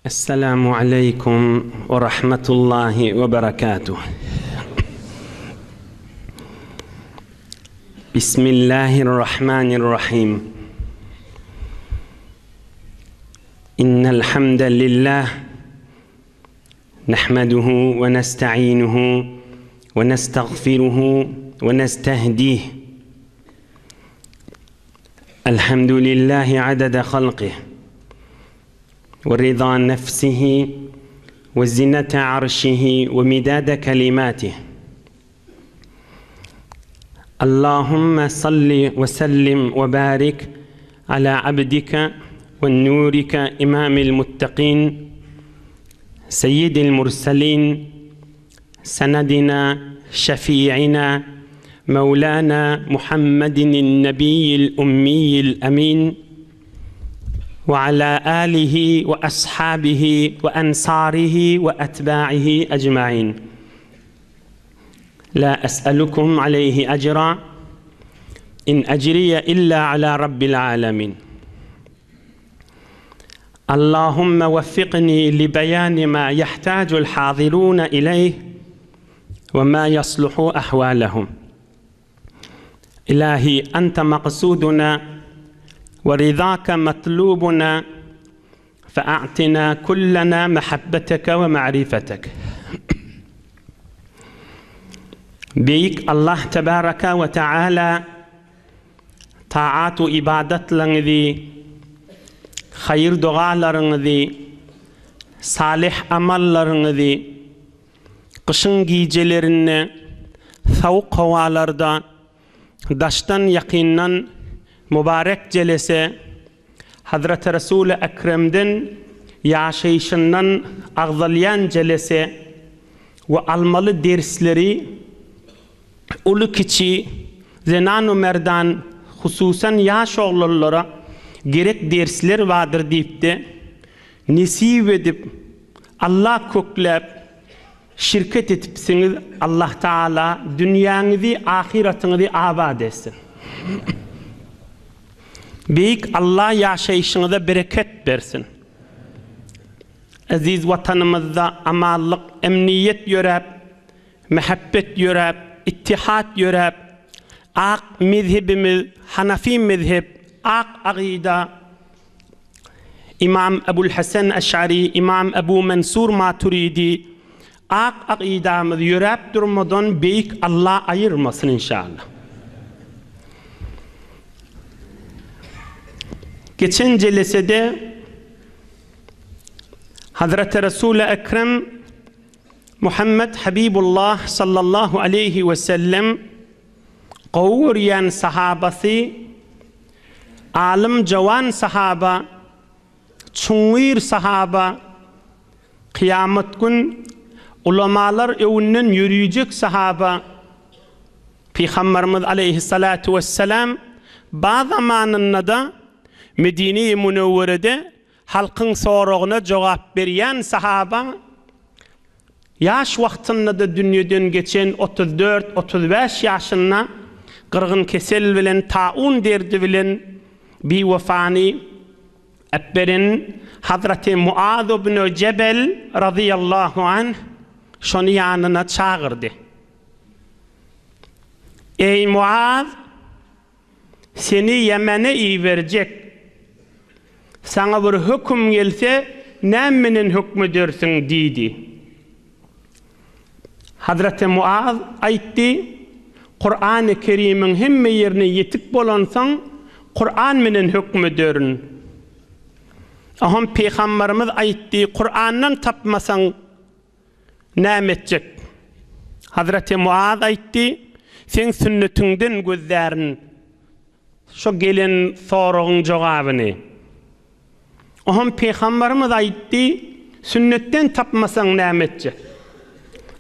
Esselamu aleýkum we rahmetullahi we berekatuh. Bismillahirrahmanirrahim. Innel hamdelillah nahmeduhu we nesta'inuhu we nestagfiruhu we nestehdih. Elhamdülillahi adada halqih. ورضا نفسه وزنة عرشه ومداد كلماته اللهم صل وسلم وبارك على عبدك ونورك إمام المتقين سيد المرسلين سندنا شفيعنا مولانا محمد النبي الأمي الأمين وعلى آله وأصحابه وأنصاره وأتباعه أجمعين لا أسألكم عليه أجرا إن أجري إلا على رب العالمين اللهم وفقني لبيان ما يحتاج الحاضرون إليه وما يصلح أحوالهم إلهي أنت مقصودنا ورضاك مطلوبنا فأعطنا كلنا محبتك ومعرفتك Beýik Allah tebaraka we taala taat-u ybadatlaryňyzy, haýyr-dogalaryňyzy, salyh amallaryňyzy gyşyň gijelerinde sowuk howalarda daşdan ýakyndan mübarek jelese Hazreti Resuly Ekremden ýaşaýşyndan agzalýan jelese we almaly dersleri uly-kiçi, zenan-u merdan, hususan ýaş oglanlara gerek dersler bardyr diýip-de, nesip edip, Alla kökläp, şirket etipsiňiz, Allah Tagala dünýäňizi, ahyratyňyzy abat etsin. Beýik Alla ýaşaýşyňyza bereket bersin. Eziz Watanymyzda amanlyk, emniýet ýöräp, mähebbet ýöräp, ittihat ýöräp, ak mezhebimiz, hanafi mezhep, ak agyda, Ymam Ebul Hasan Eş'ari, Ymam Ebu Mensur Maturidi, ak akydamyz ýöräp durmadan Beýik Alla aýyrmasyn inşallah. Geçen jelesede Hazreti Resul-i Ekrem Muhammed Habibullah sallallahu aleýhi we sellem gowy görýän sahabasy Alym jowan sahaba, çuňňur sahaba, kyýamat gün ulamalar öwünden ýörüjek sahaba, Pygambarymyz aleýhissalatu wessalam ba zamanynda-da Medine-i Münewwerede Halkyň soragyna jogap berýän sahaba, ýaş wagtynda-da dünýeden geçen 34, 35 ýaşynda gyrgyn kesel bilen, taun derdi bilen biwefany äpberen Hazreti Muaz ibn Jebel razyýallahu anh şony ýanyna çagyrdy. Eý Muaz! Seni Ýemene iberjek. Saňa bir höküm gelse, näme menen hökmedersiň? diýdi. Hazreti Muaz aýtdy, Kurany Kerimiň hemme ýerine ýetik bolansoň, Kuran menen hökmederin. Oňam Pygambarymyz aýtdy, Kurandan tapmasaň, Näme etjek? Hazreti Muaz aýtdy, Seň sünnetiňden gözlärin şo gelen soragyň jogabyny. Oňam Pygambarymyz aýtdy, Sünnetden tapmasaň näme etjek?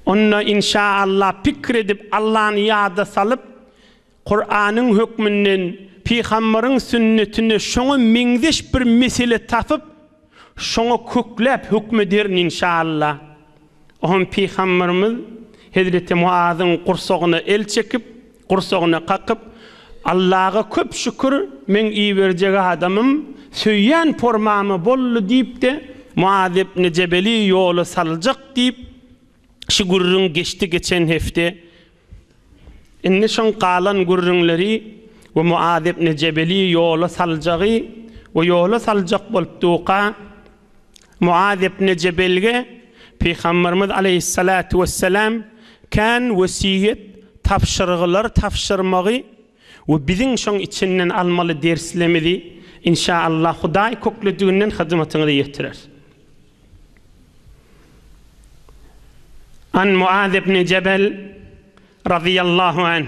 Onda inşa-Allah pikir edip Allany ýada salyp, Kuranyň hökmünden, pygambaryň sünnetinde şoňa meňzeş bir mesele tapyp, şoňa kökläp hökmederin inşallah. Oňam pygambarymyz hezreti Muazyň gursagyna el çekip, gursagyna kakyp, Allaga köp şükür, meň iberjek adamym, söýýän formama boldy diýip-de, Muaz ibn Jebeli ýola saljak diýip, şu gürrüň geçdi geçen hepde. Indi şoň galan gürrüňleri we Muaz ibn Jebeli ýola saljagy we ýola saljak bolup durka, Muaz ibn Jebelge Pygamberimiz aleýhissalatu wessalam kän wesýet, tabşyrgylar tabşyrmagy we biziň şoň içinden almaly derslerimizi inşaallah Hudaý köklediginden hyzmatyňyza ýetirer. An Muaz ibn Jebel razyýallahu anh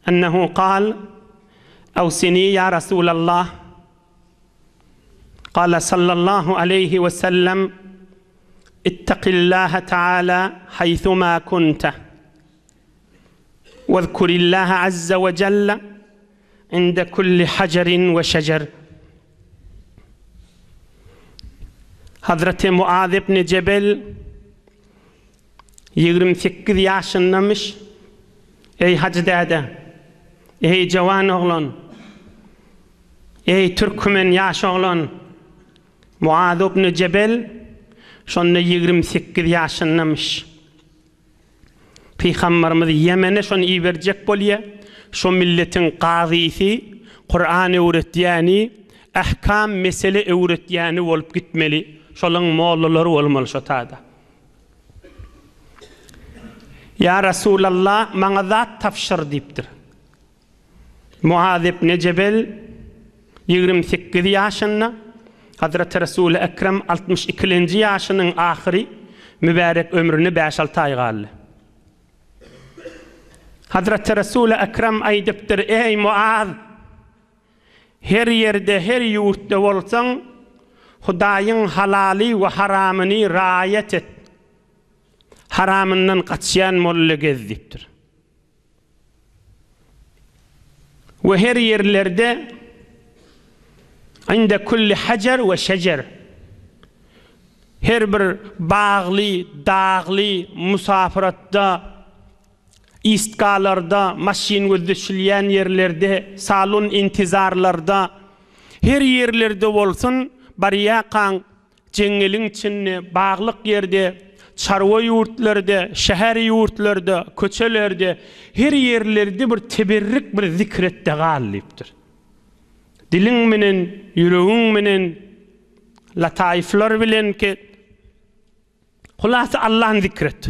ennehu kal, Awsini ýa Rasulallah, Kala sallallahu aleýhi we sellem, Ittakillaha taala haýsuma kunte, wezkurillaha azza we jelle inde kulli hajerin we şejer. Hazreti Muaz ibn Jebel 28 ýaşyndamyş. Eý hajy däde! Eý jawan oglan! Eý türkmen ýaş oglan! Muaz ibn Jebel şonda 28 ýaşyndamyş. Pygamberimiz Ýemene şony iberjek bolýa, şo milletiň gazysy, Kuran öwretýäni, ähkam mesele öwretýäni bolup gitmeli, şolaň mollalary bolmaly şo tada. Ýa Resulallah, maňa zat tabşyr diýipdir. Muaz ibn Jebel 28 ýaşynda, Hazreti Resuly Ekrem 62-lenji ýaşynyň ahyry, mübärek ömrüne bäş-alty aý galdy. Hazreti Resuly Ekrem aýdypdyr, Eý, Muaz! Her ýerde, her ýurtda bolsaň, Hudaýyň halaly we haramyny raýat et. Haramyndan gaçýan molla gez diýipdir. We her ýerlerde Inde kulli hajar we şejer Her bir bagly, dagly musafyratda, istgalarda, maşyn gözleşilýän ýerlerde, salon intizarlarda, her ýerlerde bolsun, barýarkaň Jeňňeliň içinde, baglyk ýerde, çarwa ýurtlarda, şäher ýurtlarda, köçelerde, her ýerlerde bir teberrik bir zikr et-de gal diýipdir. Diliň menen, ýüregiň menen, lataýyflar bilen ki, Hulasa Allahny zikr et.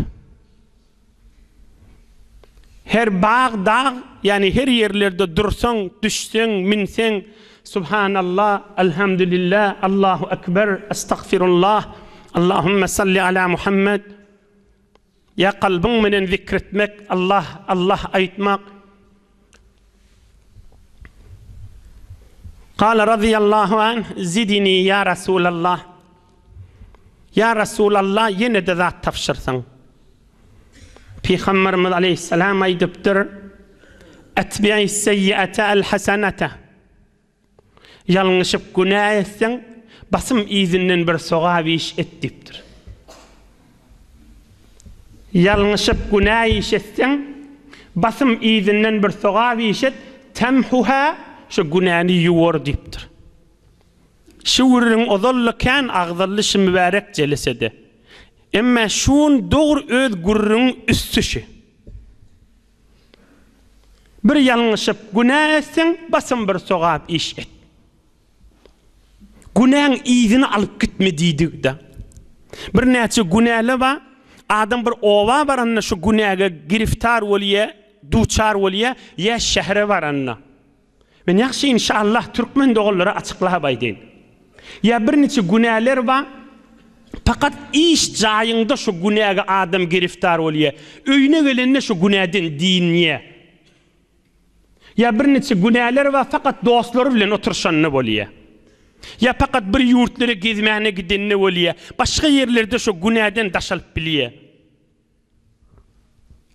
Her bag, dag, ýagny her ýerlerde dursaň, düşseň, minseň, Subhanallah, Elhamdülillah, Allahu Ekber, Estagfirullah, Allahümme salli ala Muhammed, ýa kalbyň menen zikr etmek, Allah, Allah aýtmak. Kala razyýallahu anh, Zidini ýa Rasulallah. Ýa Rasulallah, ýene-de zat tabşyrsaň. Pygamberimiz aleýhissalam aýdypdyr, Etbi'is seýýi'ete el-hasenete. Ýalňyşyp günä etseň, basym yzyndan bir sogap iş et diýipdir. Ýalňyşyp günä iş etseň, basym yzyndan bir sogap iş et, temhuha, şo günäni ýuwar diýipdir. Şu gürrüň ozal-da kän agzaldy şu mübärek jelesede. Emme şu gün dogry öz gürrüňiň üsti şu. Bir ýalňyşyp günä etseň, basym bir sogap iş et. Günäň yzyny alyp gitme diýdigi-de. Birnäçe günäler bar, adam bir oba baranda şu günäge giriftar bolýar, duçar bolýar, ýa şähere baranda. Men ýagşy inşallah türkmen doganlara açyklap aýdaýyn. Ýa birniçe günäler bar, pakat iş jaýyňda şu günäge adam giriftar bolýa, öýüne gelende şu günäden dynýa. Ýa birniçe günäler bar fakat dostlary bilen oturyşanda bolýa. Ýa pakat bir ýurtlara gezmäne gidende bolýa, başga ýerlerde şu günäden daşalyp bilýä.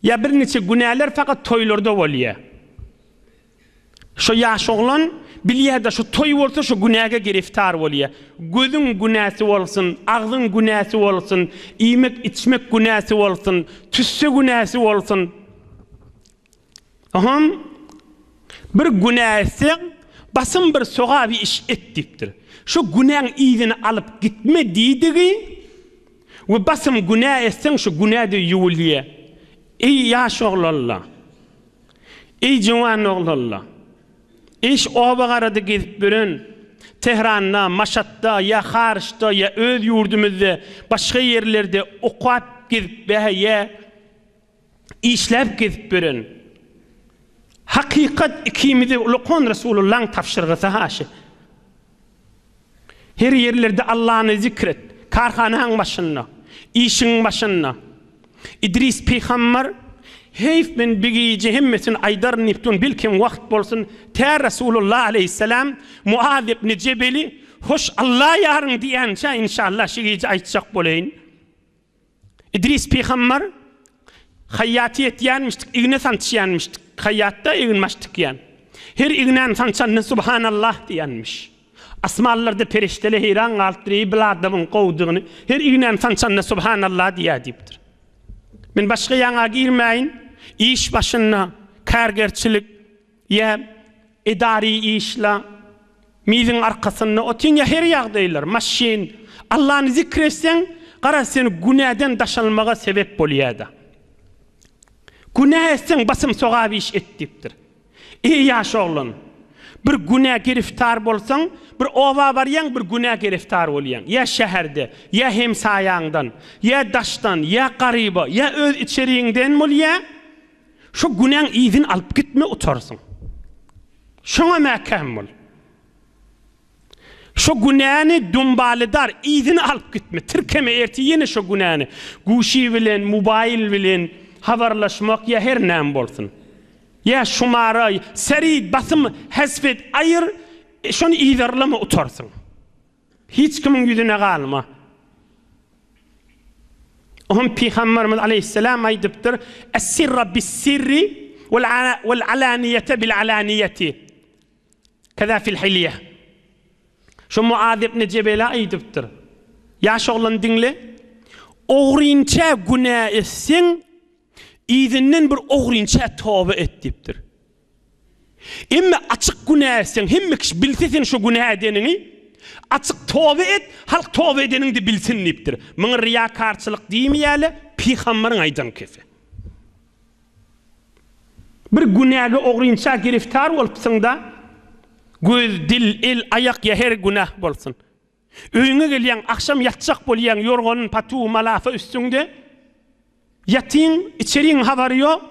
Ýa birniçe günäler fakat toýlarda bolýa. Şo ýaş oglan bilýädä şu toý bolsa şu günäge giriftar bolýa. Gözüň günäsi bolsun, agzyň günäsi bolsun, iýmek içmek günäsi bolsun, tüsse günäsi bolsun. Oňam bir günä etseň. Basym bir sogaby iş et diýipdir. Şu günäň yzyny alyp gitme diýdigi we basym günä etseň şu günä-de ýuwulýa. Eý ýaş oglanlar! Eý juwan oglanlar! Iş oba-garada gezip ýören, Tehranda, Maşatda ýa haryçda ýa öz ýurdumyzda başga ýerlerde okap gezip ýa işläp gezip ýören. Hakykat ikimize ulakan Resulullaň tabşyrgysy haşy. Her ýerlerde Allany zikr et, karhanaň başynda, işiň başynda. Idris pygamber, Heýf men bi gije hemmesini aýdaryn diýip durun, belkem wagt bolsun, tä Resulullah aleýhissalam Muaz ibn Jebeli Hoş Alla ýaryň diýänçä inşallah şu gije aýtjak bolaýyn. Idris pygamber haýýaty etýänmişdik, igne sançýanmyşdyk. Haýýatda eginbaş tikýän. Her ignäni sançanda Subhanallah diýenmiş. Asmanlarda perişdeler heýran galypdyr, eý bil adamyň gowudygyny, her ignäni sançanda Subhanallah diýýär diýipdir. Men başga ýaňa girmäýin, iş başynda kärgerçilik ýa edary işla, miziň arkasynda otyň ýa her ýagdaýlar, maşyn, Allany zikr etseň, garaz seni günäden daşalmaga sebep bolýada. Günä etseň basym sogap iş et diýipdir. Eý ýaş oglan! Bir günä giriftar bolsaň, bir oba barýaň bir günä giriftar bolýaň, ýa şäherde, ýa hemsaýaňdan, ýa daşdan, ýa garyba, ýa öz içeriňden bolýa, şo günäň yzyny alyp gitme utarsyň. Şoňa mäkäm bol. Şo günäni dumbalydar, yzyny alyp gitme, tirkeme ertir ýene şo günäni. Guşy bilen, mobaýl bilen habarlaşmak ýa her näme bolsun. Ýa şumara, seri basym hezf et, aýyr, şony yzarlama utarsyň. Hiç kimiň ýüzüne galma. Oňam Pygamberimiz aleýhissalam aýdypdyr, Es-sirra bis-sirri wal-alaniýete bil-alaniýeti. Keza fil hilýe. Şo Muaz ibn Jebele aýdypdyr. Ýaş oglan diňle. Ogrynça günä etseň, yzyndan bir ogrynça toba et diýipdir. Emme açyk günä etseň, hemme kişi bilse sen şo günä edeniňi, açyk toba et, halk toba edeniňi-de bilsin diýipdir. Muňa riýakarçylyk diýmeýärler, pygambaryň aýdan kesi. Bir günäge ogrynça giriftar bolupsyň-da, göz, dil, el, aýak ýa her günäh bolsun. Öýüňe gelýäň, agşam ýatjak bolýaň, ýorgan, patuw, malafa üstüňde. Ýatyň, içeriň habary ýok.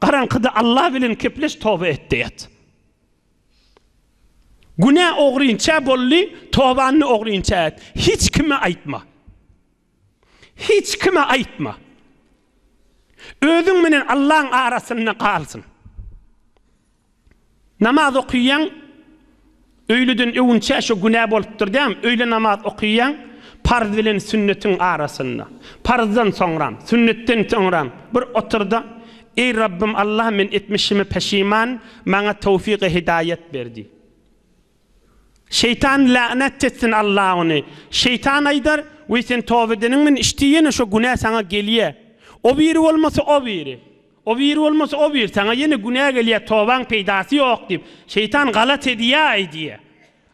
Garaňkyda Alla bilen kepleş, toba et-de ýat. Günä ogrynça boldy, tobany ogrynça et. Hiç kime aýtma. Hiç kime aýtma. Özüň menen Allaň arasynda galsyn. Namaz okyýaň, öýleden öwünçä şo günä bolupdyr dämi? Öýle namaz okyýaň, parz bilen sünnetiň arasynda. Parzdan soňram, sünnetden soňram bir oturda, Eý Rabbym Allah men etmişime peşiman, maňa towfyk-y hidaýat ber diý. Şeýtan länet etsin Allah ony. Şeýtan aýdar, Weý sen toba edeniň bilen işdi ýene şo günä saňa gelýä. O biri bolmasa o biri. O biri bolmasa o biri saňa ýene günä gelýä tobaň peýdasy ýok diýip. Şeýtan galat edýä aýdýa.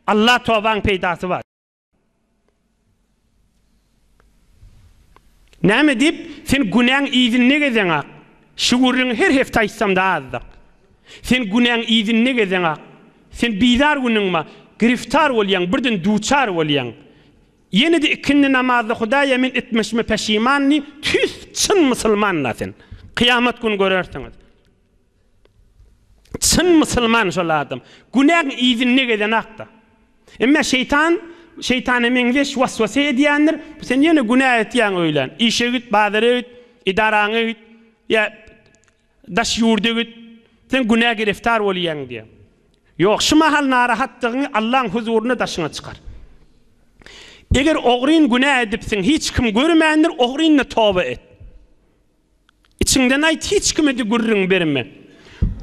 Allah tobaň peýdasy bar. Näme diýip, sen günäň yzynda gezeňak. Şu gürrüňi her hepde aýtsam-da azdyk. Sen günäň yzynda gezeňak. Sen bizar günüň bar. Giriftar bolýaň, birden duçar bolýaň. Ýene-de ikindi namazda Hudaýa men etmişime peşiman diý, tüýs çyn musulman-da sen. Kyýamat güni görersiňiz. Çyn musulman şol adam. Günäň yzynda gezenakda. Emma şeýtan şeýtana meňzeş waswasa edýändir. Sen ýene günä etýäň öýlän. Işe git, bazara git, edaraňa git, ýa daş ýurda git. Sen günä giriftar bolýaň diýýär. Ýok, şu mahal narahatdygyňy Allaň huzurynda daşyňa çykar. Eger ogryn günä edipsiň, hiç kim görmändir, ogryn-da toba et. Içiňden aýt, hiç kime-de gürrüň berme.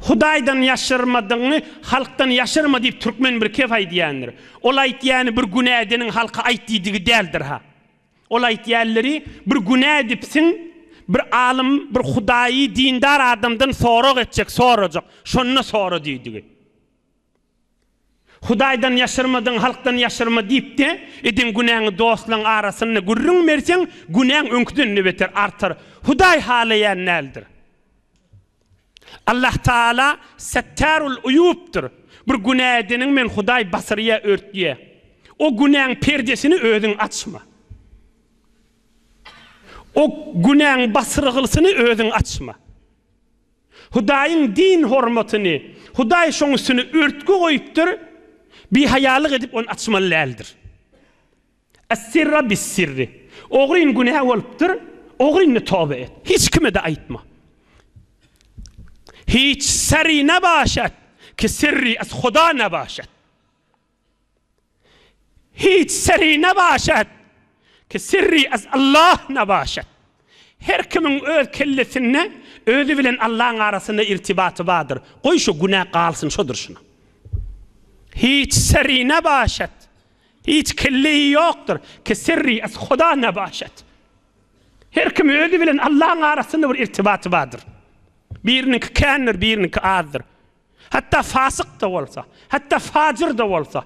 Hudaýdan ýaşyrmadygyňy halkdan ýaşyrma diýip türkmen bir kep aýdýandyr. Ol aýtýany bir günä edeniň halka aýt diýdigi däldir-ha. Ol aýtýanlary bir günä edipsiň, bir alym, bir hudaýy, dindar adamdan sorag etjek, sorajak, şonda sora diýdigi. Hudaýdan ýaşyrmadyň, halkdan ýaşyrma diýip-de, eden günäňi dostlaň arasynda gürrüň berseň, günäň öňküden-de beter artar. Hudaý halaýan däldir. Allah Tagala Settarul Uýubdyr. Bir günä edeniň men Hudaý basyrýa, örtýä. O günäň perdesini özüň açma. O günäň basyrgylsyny özüň açma. Hudaýyň din hormatyny, Hudaý şoň üstüne örtgi goýupdyr, bihaýalyk edip ony açmaly däldir. Es-sirra bis-sirri. Ogryn günä bolupdyr, ogrynda toba et. Hiç kime-de aýtma. Hiç seri nebaşat, ki sirri es Huda nebaşat. Hiç seri nebaşat, ki sirri ez Allah nebaşat. Her kimiň öz kellesinde özi bilen Allaň arasynda irtibaty bardyr. Goý şo günä galsyn şo durşuna. Hiç seri nebaşat, hiç kelleýi ýokdur, ki sirri ez Huda nebaşat. Her kim özi bilen Allaň arasynda bir irtibaty bardyr. Biriniňki kändir, biriniňki azdyr. Hatda fasyk-da bolsa, hatda fajyr-da bolsa,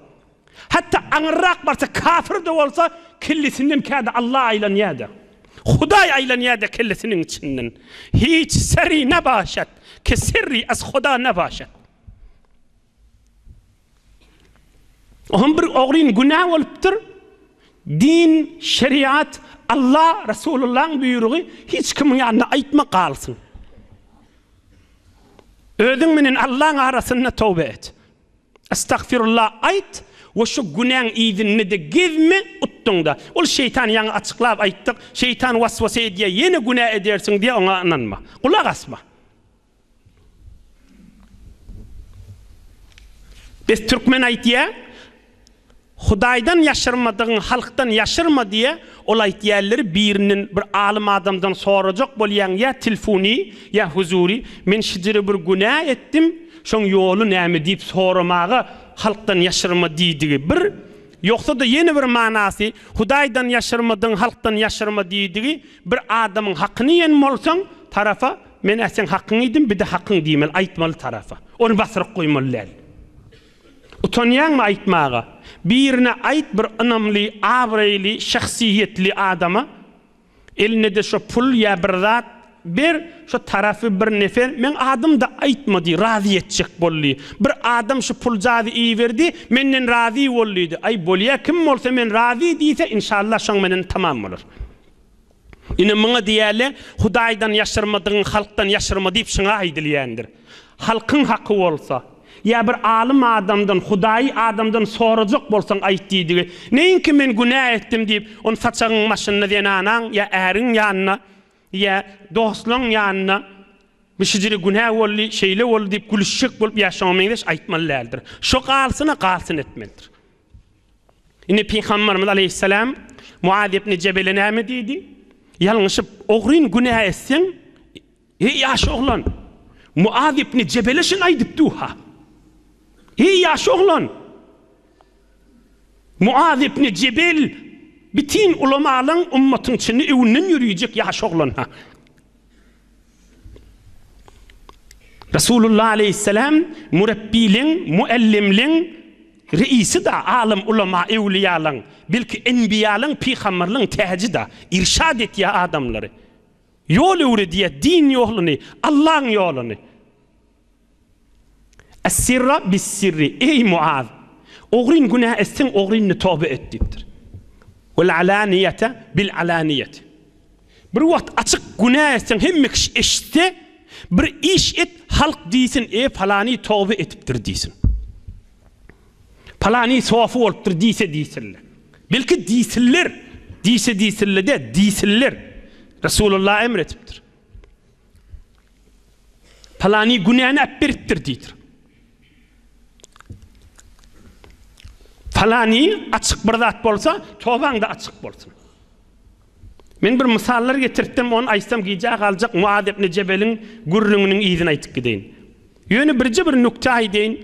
hatda aňyrrak barsa kafir-de bolsa, kellesinden käde Alla aýlanýar-da. Hudaý aýlanýar-da kellesiniň içinden. Hiç seri nebaşat, ki sirri az Huda nebaşat. Oňam bir ogryn günä bolupdyr. Din, şeriat, Alla, Resulullahyň buýrugy hiç kimiň ýanynda aýtma galsyn. Özüň menen Allaň arasynda toba et. Estagfirullah aýt we şu günäň yzynda-da gezme, utduňda. Ol şeýtan ýaňy açyklap aýtdyk, şeýtan waswasa edýär, ýene günä edersiň diýýär, oňa ynanma. Gulak asma. Biz türkmen aýtýa, Hudaýdan ýaşyrmadygyň halkdan ýaşyrma diýýä, ol aýtýanlary birinden bir alym adamdan sorajak bolýaň ýa tilfuny ýa huzury, men şijire bir günä etdim, şoň ýoly näme diýip soramaga halkdan ýaşyrma diýdigi bir, ýogsa-da ýene bir manasy, Hudaýdan ýaşyrmadygyň halkdan ýaşyrma diýdigi, bir adamyň hakyny iýen bolsaň, tarafa, men-ä seň hakyňy iýdim, bir-de hakyň diýmeli, aýtmaly tarafa. Ony basyryp goýmaly däl. Utanýaňmy aýtmaga? Birine aýt bir ynamly, abraýly, şahsyýetli adama, eline-de şo pul ýa bir zat ber, şo tarapy bir nefer meň adym-da aýtma diý, razy etjek bol diý. Bir adam şu puljazy iberdi, menden razy bol diýdi. Aý bolýa kim bolsa men razy diýse, inşallah şoň menen tamam bolar. Ine muňa diýýärler, Hudaýdan ýaşyrmadygyň halkdan ýaşyrma diýip şuňa aýdylýandyr. Halkyň haky bolsa, ýa bir alym adamdan, hudaýy adamdan sorajak bolsaň aýt diýdigi. Neýinki men günä etdim diýip, ony saçagyň başynda zenanaň ýa äriň ýanynda, ýa dostlaň ýanynda bu şijire günä boldy, şeýle boldy diýip gülüşjek bolup ýa şoňa meňzeş aýtmaly däldir. Şo galsyna galsyn etmelidir. Indi Pygamberimiz aleýhissalam Muaz ibn Jebele näme diýdi? Ýalňyşyp ogryn günä etseň, eý ýaş oglan, Muaz ibn Jebele şuny aýdyp dur-ha. Eý ýaş oglan! Muaz ibn Jebel bitin ulamalaň ummatyň içinde öňünden ýörüjek ýaş oglan-ha. Resulullah aleýhissalam mürebbileň, muallimleň reisi-da, alym, ulama, öwlüýalaň, belki enbiýalaň, pygamberleň täji-da, irşad etýär adamlary. Ýol öwredýär, din ýoluny, Allaň ýoluny. Es-sirra bis-sirri, Eý Muaz! Ogryn günä etseň, ogrynny toba et diýipdir. Wel-alaniýete bil-alaniýeti. Bir wagt açyk günä etseň, hemme kişi eşitse, bir iş et, halk diýsin, e, palany toba etipdir diýsin. Palany sofy bolupdyr diýse diýsinler. Belki diýsinler, diýse diýsinler däl, diýsinler. Resulullah emr etipdir. Palany günäni äp beripdir diýdir. Palany açyk bir zat bolsa, tobaň-da açyk bolsun. Men bir mysallar getiripdim, ony aýtsam gijä galjak Muaz ibn Jebeliň gürrüňiniň yzyny aýtyp gideýin. Ýöne birje bir nükte aýdaýyn.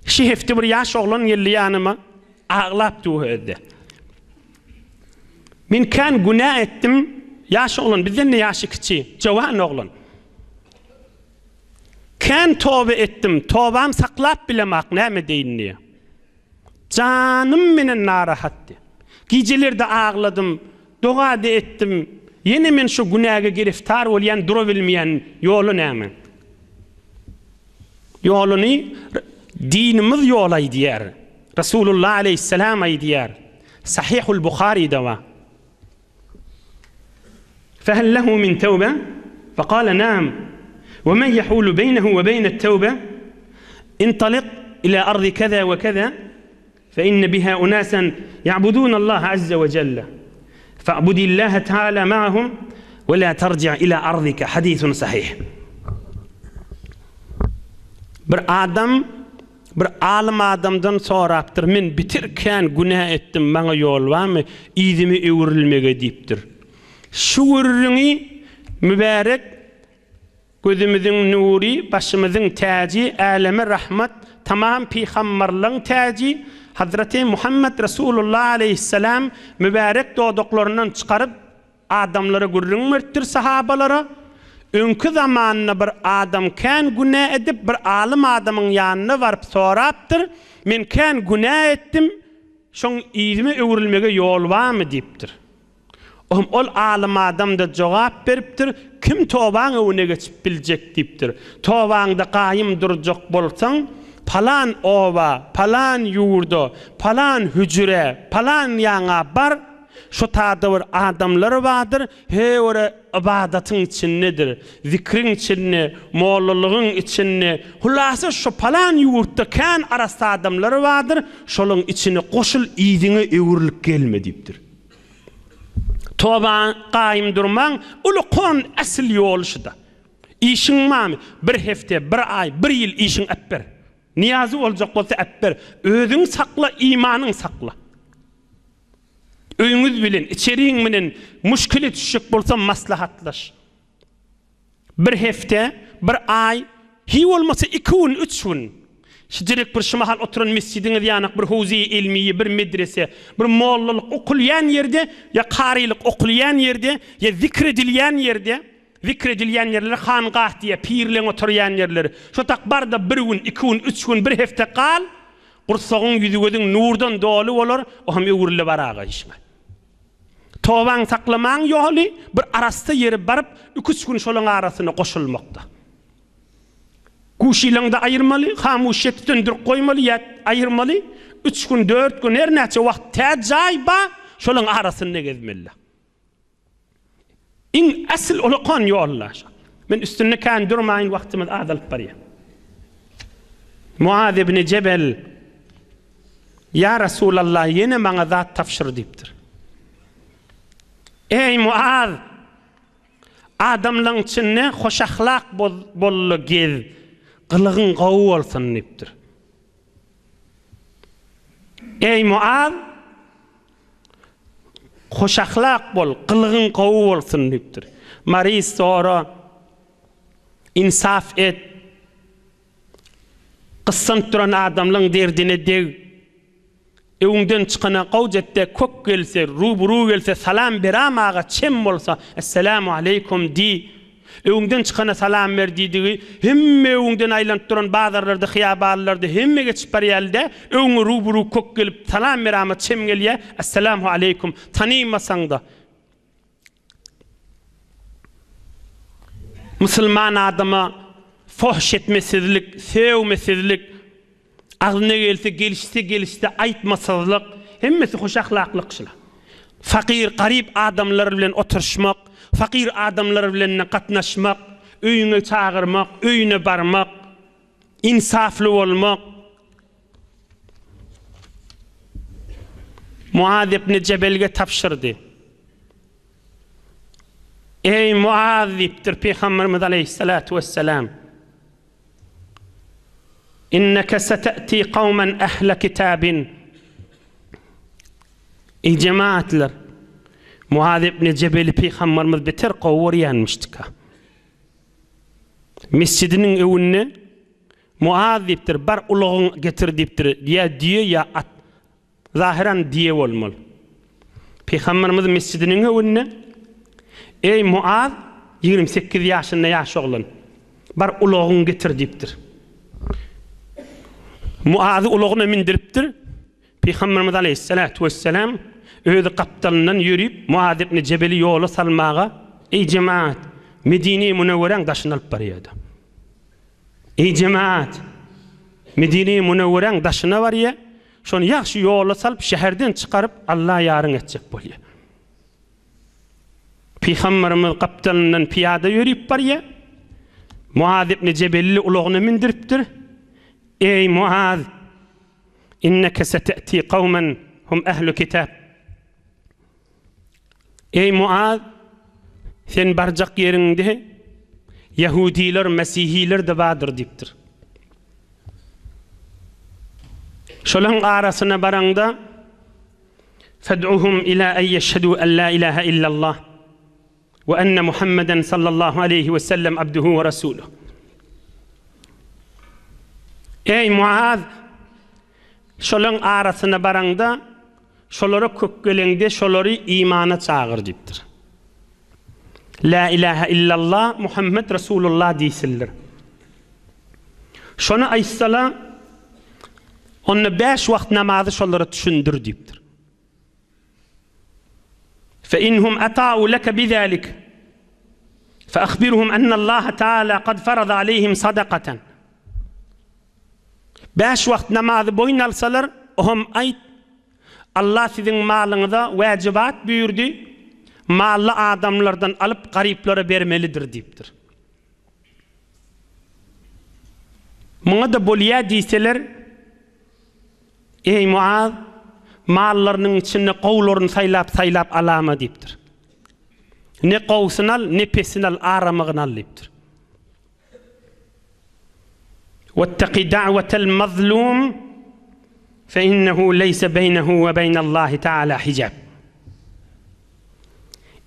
Şu hepde bir ýaş oglan geldi ýanyma, aglap dur özde. Men kän günä etdim, ýaş oglan, bizden-de ýaşy kiçi, jowan oglan. Kän toba etdim, tobam saklap bilemak, näme edeýin diýýär. Janym menen narahat diýýär. Gijelerde agladym, doga-da etdim, ýene men şu günäge giriftar bolýan, durabilmeýän, ýoly näme? Ýoluny dinimiz ýol aýdýar. Resulullah aleýhissalam aýdýar. Sahihul Buharyda bar. Fehel lehu min tewbe? Fekale naam. Ve men yehulu beynehu ve beynet tewbe? İntalik ila ardi keza ve keza fe inne biha unasen ya'budun Allah azze ve celle. Fa'budillaha teala ma'ahum ve la terci' ila ardika. Hadisun sahih. Bir adam Bir alym adamdan sorapdyr, Men bitir kän günä etdim, maňa ýol barmy, yzymy öwrülmege diýipdir. Şu gürrüňi mübärek gözümiziň nury, başymyzyň täji, äleme rahmat, tamam pygambarlaň täji, Hazreti Muhammet Resulullah aleýhissalam mübärek dodaklaryndan çykaryp, Adamlara gürrüň beripdir sahabalara, Öňki zamanda bir adam kän günä edip bir alym adamyň ýanyna baryp sorapdyr, Men kän günä etdim, şoň yzyma öwrülmege ýol barmy diýipdir. Ohm ol alym adam-da jogap beripdir, Kim tobaň öňüne geçip biljek diýipdir. Tobaňda gaýym durjak bolsaň, palan oba, palan ýurda, palan hüjürä, palan ýaňa bar, Şo tada bir adamlar bardyr, heýwere ybadatyň içindedir, zikriň içinde, mollalygyň içinde, hulasa şo palan ýurtda kän arassa adamlar bardyr, şolaň içine goşul yzyňa öwrülip gelme diýipdir. Toba gaýym durmaň uly kon äsl ýoly şuda. Işiň barmy, bir hepde, bir aý, bir ýyl işiň äpber. Nyýazy boljak bolsa äpber. Özüňi sakla, imanyňy sakla. Öýüňiz bilen, içeriň bilen muşkile düşjek bolsa maslahatlaş. Bir hepde, bir aý, hiý bolmasa iki gün, üç gün. Şijerek bir şu mahal oturan mesjidiňiz ýanak bir howzeýi ilmiýe, bir medrese, bir mollalyk okulýan ýerde ýa karylyk okulýan ýerde ýa zikr edilýän ýerde, zikr edilýän ýerlere hangah diýýär, pirleň oturýan ýerleri. Şo tak bar-da bir gün, iki gün, üç gün, bir hepde gal, Gursagyň ýüzi-gözüň nurdan doly bolar, o hem öwrüle baraga işiňe. Tobaňy saklamagyň ýoly, bir arassa ýere baryp, iki-üç gün şolaň arasyna goşulmakda. Guşylaňda aýyrmaly, hamuşýeti söndürip goýmaly ýa aýyrmaly, üç gün, dört gün, her näçe wagt tä jaý ba, şolaň arasynda gezmeli. Iň asyl ulakan ýollar. Men üstünde kän durmaýyn, wagtymyz azalyp barýar. Muaz ibn Jebel, Ýa Resulallah, ýene maňa zat tabşyr diýipdir. Eý Muaz! Adamlaň içinde hoşahlak bol-da gez, gylygyň gowy bolsun diýipdir. Eý Muaz! Hoşahlak bol, gylygyň gowy bolsun diýipdir. Maryz sora, ynsaf et, gyssanyp duran adamlaň derdine deg. Öňden çykana gowjetde kök gelse, ruburu gelse salam beramaga çem bolsa, Esselamu aleýkum diý. Öňden çykana salam ber diýdigi, hemme öňden aýlanyp duran bazarlarda, hyýabanlarda hemme geçip barýaly-dä, öňüňe ruburu kök gelip salam berama çem gelýä, Esselamu aleýkum, tanymasaň-da. Musulman adama fohş etmesizlik, sögmesizlik, agzyna gelse gelişse gelişse aýtmasyzlyk, hemmesi hoş ahlaklyk şular. Fakyr, garyp adamlar bilen oturyşmak, fakyr adamlar bilen gatnaşmak, öýüňe çagyrmak, öýüne barmak, ynsaply bolmak. Muaz ibn Jebelge tabşyrdy. Eý, Muaz diýipdir Pygamberimiz aleýhissalatu wessalam. Inneke sete'ti kawmen ehle kitabin. Eý jemaatlar! Muaz ibn Jebeli Pygamberimiz beter gowy görýänmişdika. Mesjidiniň öňünde Muaz diýipdir, bar ulagyňy getir diýipdir, ýa düýe ýa at. Zahyran düýe bolmaly. Pygamberimiz mesjidiniň öňünde, Eý Muaz, 28 ýaşynda ýaş oglan. Bar ulagyňy getir diýipdir. Muazy ulagyna mindiripdir. Pygamberimiz aleýhissalatu wessalam özi gapdalyndan ýörüp, Muaz ibn Jebeli ýola salmaga, Eý jemaat, Medine-i Münewweräň daşyny alyp barýardy. Eý jemaat, Medine-i Münewweräň daşyna barýar, şony ýagşy ýola salyp, şäherden çykaryp, Alla ýaryň etjek bolýar. Pygamberimiz gapdalyndan pyýada ýörüp barýar. Muaz ibn Jebeli ulagyna mindiripdir. Eý Muaz! Inneke sete'ti kawmen hum ehlu kitap. Eý Muaz! Sen barjak ýeriňde ýahudiler, mesihiler-de bardyr diýipdir. Şolaryň arasyna baraňda Fed'uhum ila en yeşhedû en la ilahe illallah we enne Muhammeden sallallahu aleýhi we sellem abduhu we resuluh. Eý Muaz! Şolaň arasyna baraňda, şolara kök geleňde şolary imana çagyr diýipdir. La ilahe illallah Muhammed Resulullah diýsinler. Şony aýtsala, onda bäş wagt namazy şolara düşündir diýipdir. Fe inhum ata'u leke bizalik fe ahbirhum ennallaha taala kad farada aleyhim sadakaten. Bäş wagt namazy boýun alsalar, oham aýt, Allah siziň malyňyza wäjibat buýurdy, mally adamlardan alyp garyplara bermelidir diýipdir. Muňa-da bolýa diýseler, Eý, Muaz, mallarynyň içinde gowularyny saýlap-saýlap alama diýipdir. Ne gowusyny al, ne pesini al, aramygyny al diýipdir. Wettaki da'wetel mazlum fe innehu leýse beýnehu we beýnallahi ta'ala hijab.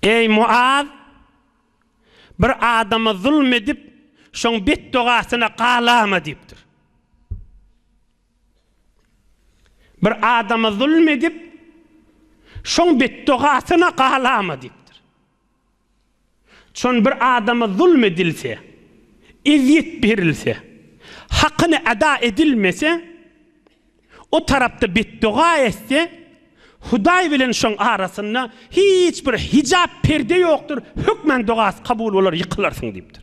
Eý, Muaz, Bir adama zulm edip, şoň betdogasyna galama diýipdir. Bir adama zulm edip, şoň betdogasyna galama diýipdir. Çon bir adama zulm edilse, ezýet berilse, hakyny eda edilmese, O tarapda betdoga etse, Hudaý bilen şoň arasynda hiç bir hijap, perde ýokdur, hökmän dogasy kabul bolar, ýykylarsyň diýipdir.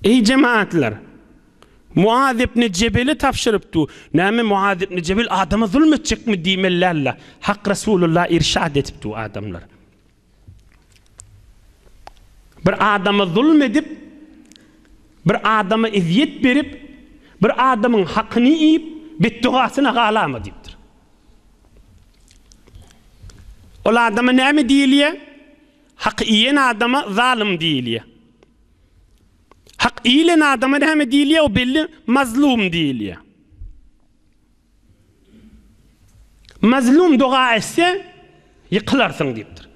Eý jemaatlar! Muaz ibn Jebele tabşyrypdy. Näme Muaz ibn Jebel adama zulm etjekmi diýmeli däldi. Hak Resulullah irşad edipdi adamlar. Bir adama zulm edip, bir adama ezýet berip, bir adamyň hakyny iýip, betdogasyna galama diýipdir. Ol adama näme diýilýär? Haky iýen adama zalym diýilýär. Hak iýilen adama näme diýilýär? O belli mazlum diýilýär. Mazlum doga etse, ýykylarsyň diýipdir.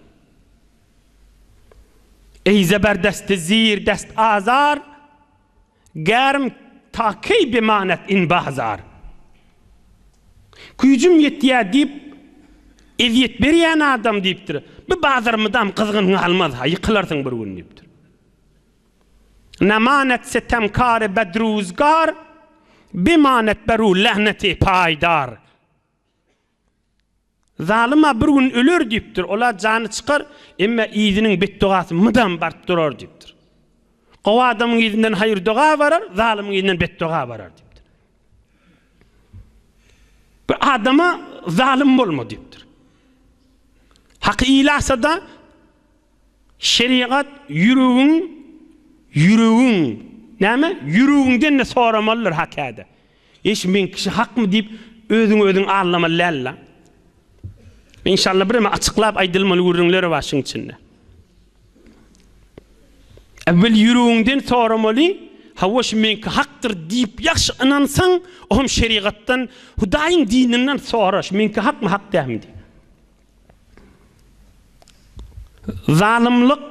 Eý zeberdesti zir dest azar, Germ ta keý bimanet in bazar. Güýjüm ýetýär diýip, ezýet berýän adam diýipdir. Bu bazar mydam gyzgyn galmaz-ha, ýykylarsyň bir gün diýipdir. Namanet setemkary bedruzgar, Bimanet beru lähneti paýdar. Zalym-a bir gün öler diýipdir, ol-a jany çykar, emma yzynyň betdogasy mydam baryp durar diýipdir. Gowy adamyň yzyndan haýyr-doga barar, zalymyň yzyndan betdoga barar diýipdir. Bir adama zalym bolma diýipdir. Haky ilasa-da Şerigat ýüregiň ýüregiň näme ýüregiňden-de soramalydyr hakäde. Eş meň kişi hakmy diýip özüňi özüň aldamaly däl-la. Inşallah bireme açyklap aýdylmaly gürrüňler bar şuň içinde. Äwwel ýüregiňden soramaly, hawa şu meňki hakdyr diýip ýagşy ynansaň, oňam şerigatdan, Hudaýyň dininden sora, şu meňki hakmy hak dälmi diýip. Zalymlyk,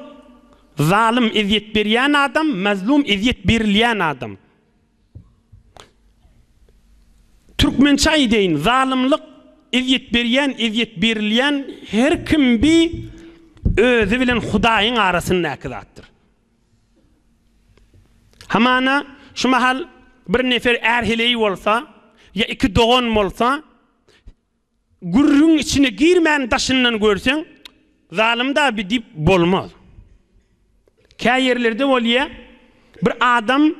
zalym ezýet berýän adam, mazlum ezýet berilýän adam. Türkmençe aýdaýyn, zalymlyk ezýet berýän, ezýet berilýän her kim bi özi bilen Hudaýyň arasyndaky zatdyr. Hamana, şu mahal bir nefer är-heleý bolsa, ýa iki dogan bolsa, gürrüň içine girmän daşyndan görseň, zalym-da bi diýip bolmaz. Kä ýerlerde bolýa, bir adam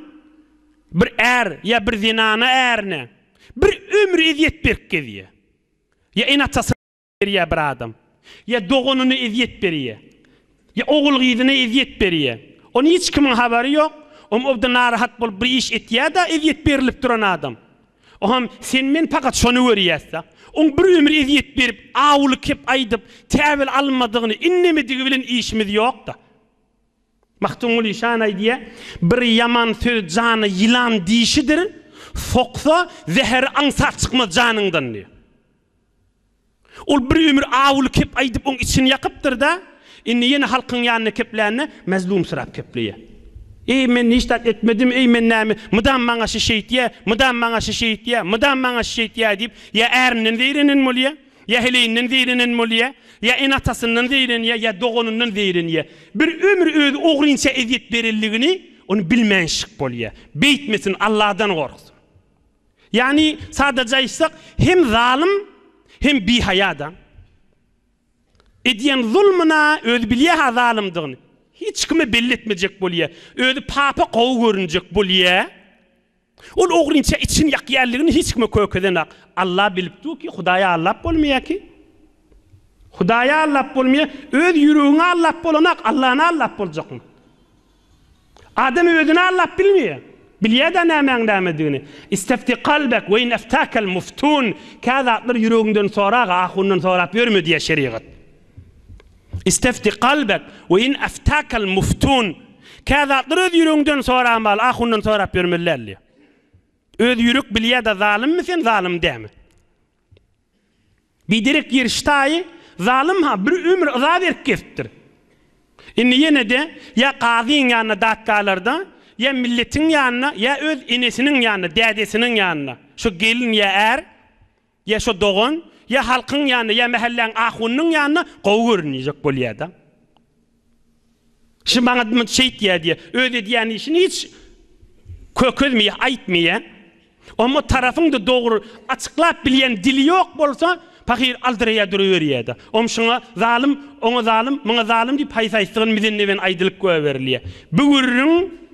bir är ýa bir zenana ärine bir ömür ezýet berip gezýä. Ýa ene-atasyna berýär bir adam. Ýa doganyna ezýet berýär. Ýa ogul-gyzyna ezýet berýär. Ony hiç kimiň habary ýok. Om obda narahat bolup bir iş etýär-de ezýet berilip duran adam. Oham sen-men pakat şony görýäs-de. Oň bir ömür ezýet berip, awuly kep aýdyp, täwil almadygyny, innemedigi bilen işimiz ýok-da. Magtymguly şan aýdýar, Bir ýaman söz jana ýylan dişidir, soksa, zäheri aňsat çykmaz janyňdan diýýär. Ol bir ömür awuly kep aýdyp oň içini ýakypdyr-da, indi ýene halkyň ýanynda keplände mezlumsyrap kepleýär. Eý, men hiç zat etmedim, eý, men näme, mydam maňa şi şeýtýä, mydam maňa şi şeýtýä, mydam maňa şi şeýtýä diýip, ýa ärinden zeýrenen bolýa, ýa heleýinden zeýrenen bolýa, ýa ene-atasyndan zeýrenýä, ýa doganyndan zeýrenýä. Bir ömür özi ogrynça ezýet berenligini ony bilmänşik bolýa. Beýtmesin, Alladan gorksun. Ýagny, sadaja aýtsak, hem zalym, hem bihaýa-da. Edýän zulmuna özi bilýär-hä zalymdygyny. Hiç kime belli etmejek bolýar. Özi papa gowy görünjek bolýar. Ol ogrynça içini ýakýanlygyny hiç kime kökezenak. Alla bilip dur ki, Hudaýy aldap bolmaýar ki. Hudaýy aldap bolmaýar. Öz ýüregiňi aldap bolanak, Allany aldap boljakmy? Adam özüni aldap bilmeýär. Bilýär-dä nämäň nämedigini. Istefti kalbek we in eftakel muftun. Kä zatlar ýüregiňden soraga, ahundan sorap ýörme diýýär şerigat. Istefti kalbek we in eftakel muftun. Kä zatlar öz ýüregiňden soramaly, ahundan sorap ýörmeli däl diýýär. Öz ýürek bilýär-dä zalymmy sen, zalym dämi. Biderek ýer ştaýy zalym-ha bir ömür yza berip gezipdir. Indi ýene-de ýa gazyň ýanyna datgalarda, ýa milletiň ýanyna, ýa öz enesiniň ýanyna, dädesiniň ýanyna, şo gelin ýa är, ýa şo dogan, ýa halkyň ýanyna, ýa mähelläň ahunynyň ýanyna gowy görünjek bolýa-da. Şi maňa şeýtýä diýýä. Öz edýän işini hiç kökezmeýä, aýtmaýa. Oňa tarapyň-da dogry açyklap bilýän dili ýok bolsa, pahyr aldyraýa duruberýä-de. Om şuňa zalym, oňa zalym, muňa zalym diýip haýsy-haýsydygyny bizen-neben aýdylyp goýberilýä. Bu gürrüň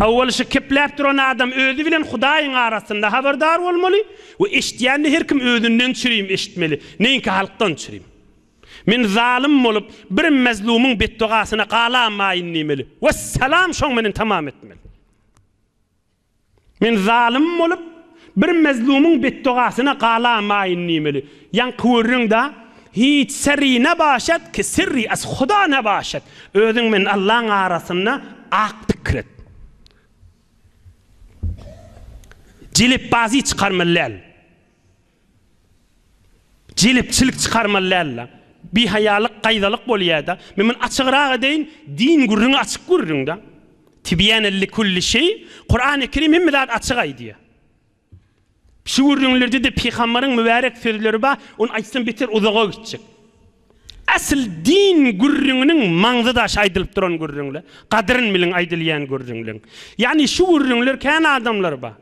owal şu kepläp duran adam özi bilen Hudaýyň arasynda habardar bolmaly we eşidýän-de her kim özünden çürim eşitmeli, neýinki halkdan çürim. Men zalym bolup, bir mezlumyň betdogasyna galamaýyn diýmeli. Wessalam şoň menen tamam etmeli. Men zalym bolup, bir mezlumyň betdogasyna galamaýyn diýmeli. Ýaňky gürrüň da, Hiç seri nebaşat ki sirri az Huda nebaşat. Özüň men Allaň arasynda ak pikir et. Jelepbazy çykarmaly däl. Jelepçilik çykarmaly däldi. Bihaýalyk, gaýzalyk bolýada. Men muny açygrak edeýin, din gürrüňi açyk gürrüň-de. Tibýänen likulli şeý, Kurany Kerim hemme zady açyk aýdýar. Şu gürrüňlerde-de pygambaryň mübärek sözleri bar, ony aýtsam beter uzaga gitjek. Asyl din gürrüňiniň maňzy daşy aýdylyp duran gürrüňler. Gadyryn biliň aýdylýan gürrüňleň. Ýagny şu gürrüňler kän adamlar bar.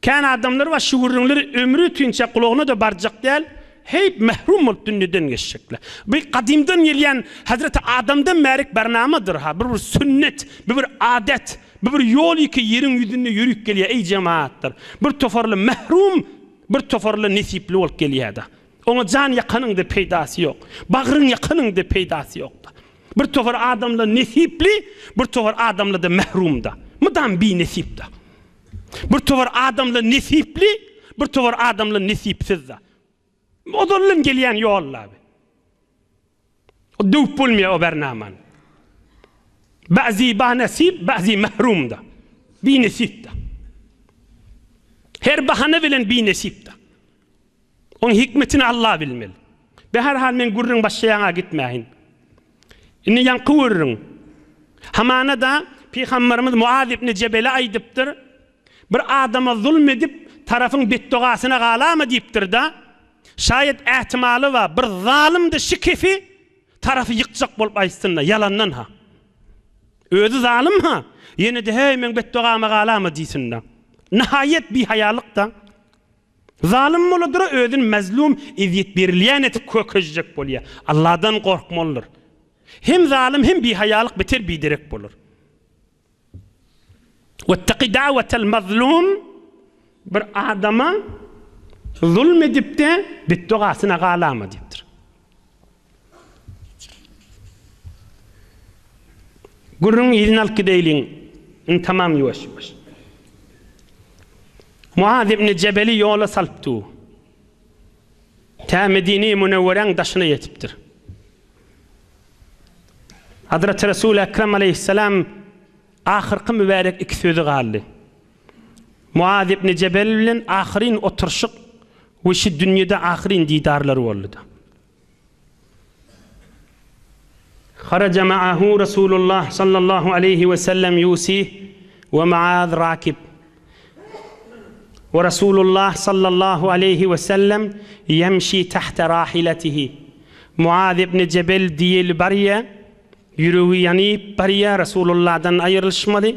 Kän adamlar bar şu gürrüňleri ömri ötünçä gulagyna-da barjak däl, heýp mährum bolup dünýeden geçjekler. Bu gadymdan gelýän Hazreti Adamdan bärik barnamadyr-ha, bu bir sünnet, bu bir adet, bu bir ýol iki ýeriň ýüzünde ýörüp gelýär, eý jemagatlar! Bir toparly mährum, bir toparly nesipli bolup gelýär-de. Oňa jan ýakanyň-da peýdasy ýok, bagryň ýakanyň-da peýdasy ýok-da. Bir topar adamlar nesipli, bir topar adamlar-da mährumda. Mydam binesipda. Bir topar adamlar nesipli, bir topar adamlar nesipsizda. Ozaldan gelýän ýol-la bi. O döwüp bolmaýar o bernamany. Ba'zi banesip, ba'zi mährumda. Binesipda. Her bahana bilen binesipda. Oň hikmetini Alla bilmeli. Beherhal men gürrüň başlaýaňa gitmäýin. Indi ýaňky gürrüň. Hamana-da Pygamberimiz Muaz ibn Jebele aýdypdyr, Bir adama zulm edip, tarapyň betdogasyna galama diýipdir-de, şaýat ähtimaly bar, bir zalymdy şi kefi tarapy ýykjak bolup aýtsyn-da, ýalandan-ha. Özi zalym-ha. Ýene-de heý meň betdogama galama diýsin-de. Nihaýat bihaýalyk-da. Zalym boladyr-a özüni mazlum, ezýet berilýän etip kökezjek bolýa. Alladan gorkmalydyr. Hem zalym hem bihaýalyk beter biderek bolar. Wettaki da'wetel mazlum bir adama zulm edipde betdogasyna galama diýipdir. Gürrüň yzyny alyp gideýliň. Indi tamam ýuwaş-ýuwaş. Muaz ibn Jebeli ýola salypdy. Tä Medine-i Münewweräň daşyna ýetipdir. Hazreti Resul Ekrem aleýhissalam ahyrky mübärek iki sözi galdy. Muaz ibn Jebel bilen ahyryn oturyşyk we şu dünýede ahyryn didarlary boldy-da. Haraja ma'ahu Rasulullah sallallahu aleýhi we sellem ýusih we Muaz rakib. We Rasulullah sallallahu aleýhi we sellem ýemşi tahta rahilatihi. Muaz ibn Jebel diýeli barýa, ýüregi ýanyp barýa Rasulullahdan aýrylyşmaly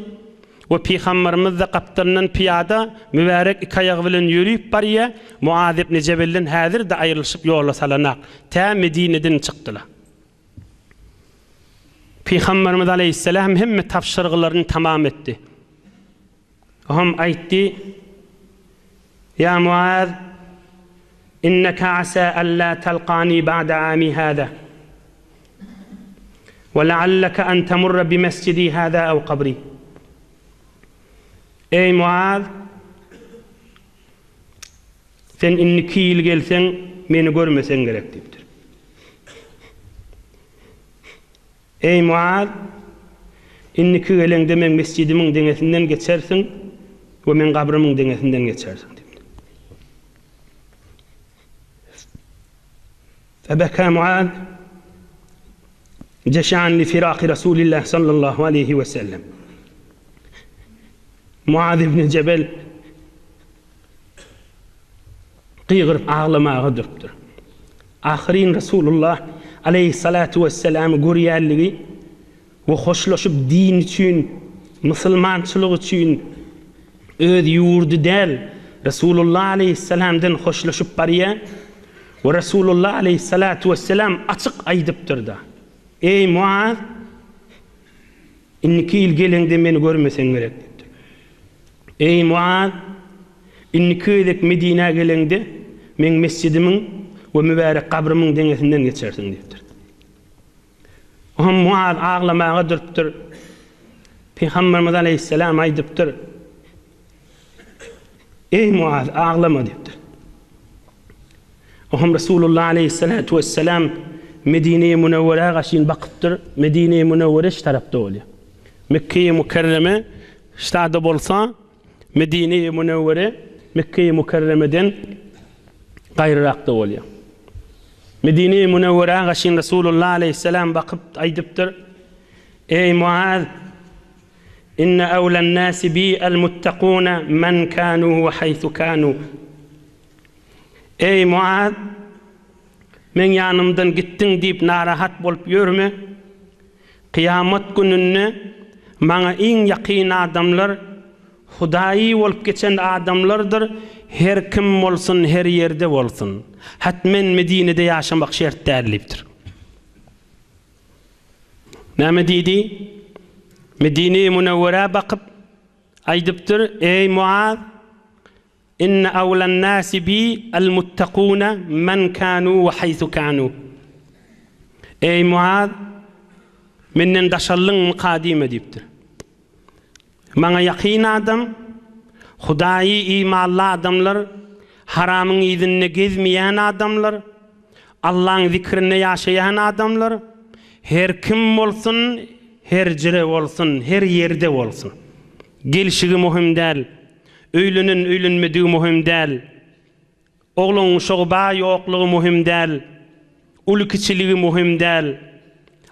we Pygamberimiz-de gapdalyndan pyýada mübärek iki aýagy bilen ýörüp barýa, Muaz ibn Jebelden häzir-de aýrylyşyp ýola salanak, tä Medineden çykdylar. Pygamberimiz aleýhissalam hemme tabşyrgylaryny tamam etdi. Oňam aýtdy, Ýa Muaz, inneke asa an la talkani ba'da ami hada, we la'alleke an tamurra bi mesjidi hada aw kabri. Eý Muaz, sen indiki ýyl gelseň, meni görmeseň gerek diýipdir. Eý, Muaz! Indiki geleňde meň mesjidimiň deňesinden geçersiň we meň gabrymyň deňesinden geçersiň diýipdir. Febeka Muaz jeşan li firaki Rasulillah sallallahu aleýhi we sellem. Muaz ibn Jebel gygyryp aglamaga durupdyr. Ahyryn Resulullah aleýhissalatu wesselamy görýänligi we hoşlaşyp din üçin, musulmançylyk üçin öz ýurdy däl, Resulullah aleýhissalamdan hoşlaşyp barýar we Resulullah aleýhissalatu wesselam açyk aýdypdyr-da, Eý, Muaz! Indiki ýyl geleňde meni görmeseň gerek diýipdir. Eý, Muaz! Indiki gezek Medinä geleňde, meň mesjidimiň we mübärek gabrymyň deňesinden geçersiň diýipdir. Oňa Muaz aglamaga durupdyr. Pygamberimiz aleýhissalam aýdypdyr, Eý, Muaz, aglama diýipdir. Oňa Resulullah aleýhissalatu wessalam Medine-i Münewwerä gaşyn bakypdyr. Medine-i Münewwere şu tarapda bolýar. Mekge-i Mükerreme ştada bolsa, Medine-i Münewwere Mekge-i Mükerremeden gaýryrakda bolýar. Medine-i Münewwerä gaşyn Resulullah aleýhissalam bakyp aýdypdyr, Eý, Muaz! Inne awlan-nasi bi al-muttakuna men kanu we haýsu kanu. Eý, Muaz! Meň ýanymdan gitdiň diýip narahat bolup ýörme. Kyýamat gününde maňa iň ýakyn adamlar Hudaýy bolup geçen adamlardyr, her kim bolsun, her ýerde bolsun. Hatmen Medinede ýaşamak şert däl diýipdir. Näme diýdi? Medine-i Münewwerä bakyp, aýdypdyr, Eý, Muaz! Inne awlan-nasi bi al-muttakuna men kanu we haýsu kanu. Eý, Muaz! Menden daşaldyňmyka diýme diýipdir. Maňa ýakyn adam, Hudaýy imanly adamlar, haramyň yzynda gezmeýän adamlar, Allaň zikrinde ýaşaýan adamlar, her kim bolsun, her jire bolsun, her ýerde bolsun. Gelşigi möhüm däl. Öýlenen öýlenmedigi möhüm däl. Ogluň uşagy bar ýoklugy möhüm däl. Uly kiçiligi möhüm däl.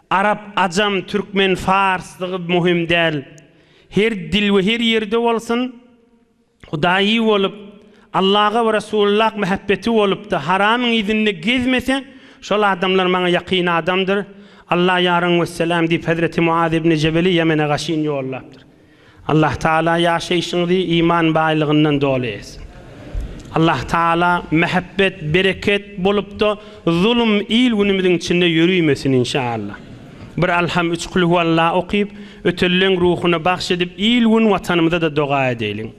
Arap ajam türkmen farslygy möhüm däl. Her dil we her ýerde bolsun Hudaýy bolup Allaga we Resulullah mähebbeti bolupda haramyň yzynda gezmese şol adamlar maňa ýakyn adamdyr. Allah ýaryň wesselam diýip Hezreti Muaz ibn Jebeli Ýemene gaşyn ýollapdyr. Allah Taala ýaşaýşyňyzy iman baýlygyndan doly etsin. Allah Taala mähebbet, bereket bolupda zulum il günümiziň içinde ýörimesin inşallah. Bir Alham üç Kulhualla okyp, ötenleň ruhuna bagş edip il gün watanymyza-da doga edeýliň.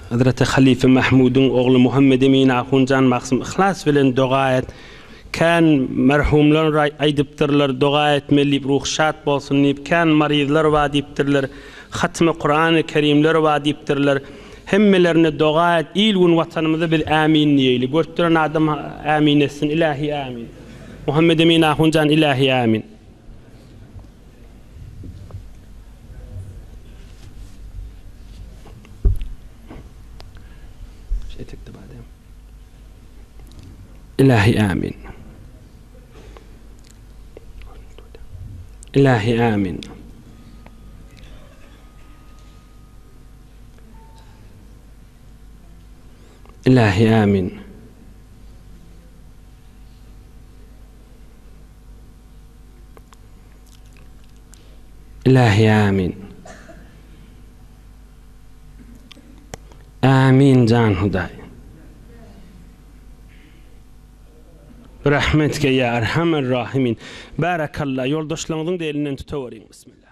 Hazreti Halife Mahmudyň ogly Muhammed Emin Ahunjan Maksum yhlas bilen doga et. Kän merhumlar aýdypdyrlar, doga etmeli diýip, ruhy şat bolsun diýip, kän maryzlar bar diýipdirler, hatmy Kurany Kerimler bar diýipdirler. Hemmelerine doga et, il-gün watanymyza biz ämin diýeýli. Görüp duran adam ämin etsin, ilähi ämin. Muhammed Emin Ahunjan ilähi ämin. Ilähi ämin. Ilähi ämin. Ilähi ämin. Ilähi ämin. Ämin jan Hudaý. Rahmetke ýa Erhamer Rahimin. Bärekalla ýoldaşlaryňyzyň-da elinden tutaweriň. Bismillah.